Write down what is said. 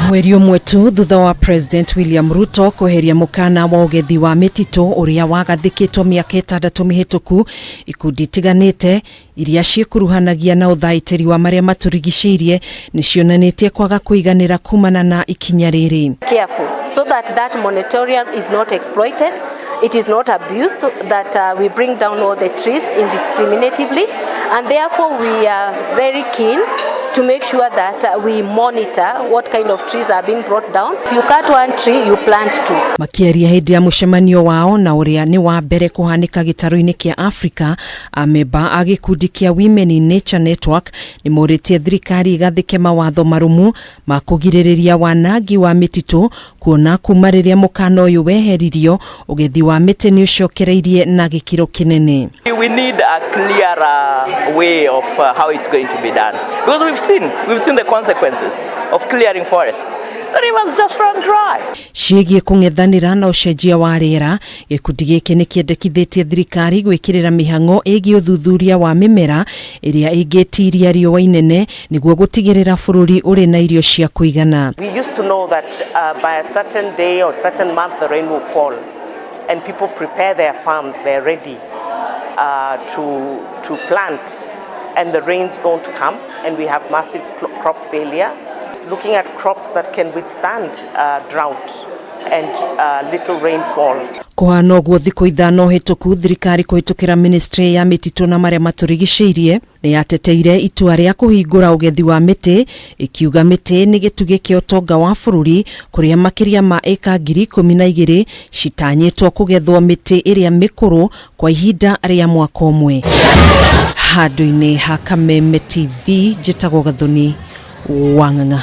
Mweri ũmwe tu thutha wa President William Ruto kweheria mũkana wa ũgethi wa mĩtitũ ũrĩa wagathĩkĩtwo mĩaka 6 mĩhĩtũku, ikundi itiganĩte iria ciĩkuruhanagia na ũthaitĩri wa marĩa matũrigicĩirie nĩ cionanĩtie kwaga kũiganĩra kumana na ikinya rĩrĩ. Careful so that that moratorium is not exploited, it is not abused, that we bring down all the trees indiscriminatively, and therefore we are very keen to make sure that we monitor what kind of trees are being brought down. If you cut one tree, you plant two. Makĩaria hĩndĩ ya mũcemanio wao na ũrĩa nĩ wa mbere kũhanĩka gĩtarũ-inĩ kĩa Afrika, amemba a gĩkundi kĩa Women in Nature Network nĩ morĩtie thirikari ĩgathĩke mawatho marũmu ma kũgirĩrĩria wanangi wa mĩtitũ, kuona kuma rĩrĩa mũkana ũyũ weheririo, ũgethi wa mĩtĩ nĩ ũcokereirie na gĩkĩro kĩnene. We need a clearer way of how it's going to be done, because we've seen the consequences of clearing forests. The rivers just run dry. Ciĩgiĩ kũng'ethanĩra na ũcenjia wa rĩera, gĩkundi gĩkĩ nĩ kĩendekithĩtie thirikari gwĩkĩrĩra mĩhang'o ĩgiĩ ũthuthuria wa mĩmera ĩrĩa ĩngĩtiria riũa inene nĩguo gũtigĩrĩra bũrũri ũrĩ na irio cia kũigana. We used to know that by a certain day or certain month the rain will fall, and people prepare their farms, they're ready to plant, and the rains don't come, and we have massive crop failure. It's looking at crops that can withstand drought and little rainfall. Kũhana ũguo, thikũ 5 hĩtũku, thirikari kũhĩtũkĩra ministry ya mĩtitũ na marĩa matũrigicĩirie nĩ yateteire itua rĩa kũhingũra ũgethi wa mĩtĩ, ĩkiuga mĩtĩ nĩ gĩtugĩ kĩa ũtonga wa bũrũri, kũrĩa makĩria ma ĩka 12,000 citanyĩtwo kũgethwo mĩtĩ ĩrĩa mĩkũrũ kwa ihinda rĩa mwaka ũmwe. Handũ-inĩ ha Kameme TV, njĩtagwo Gathoni Wang'ang'a.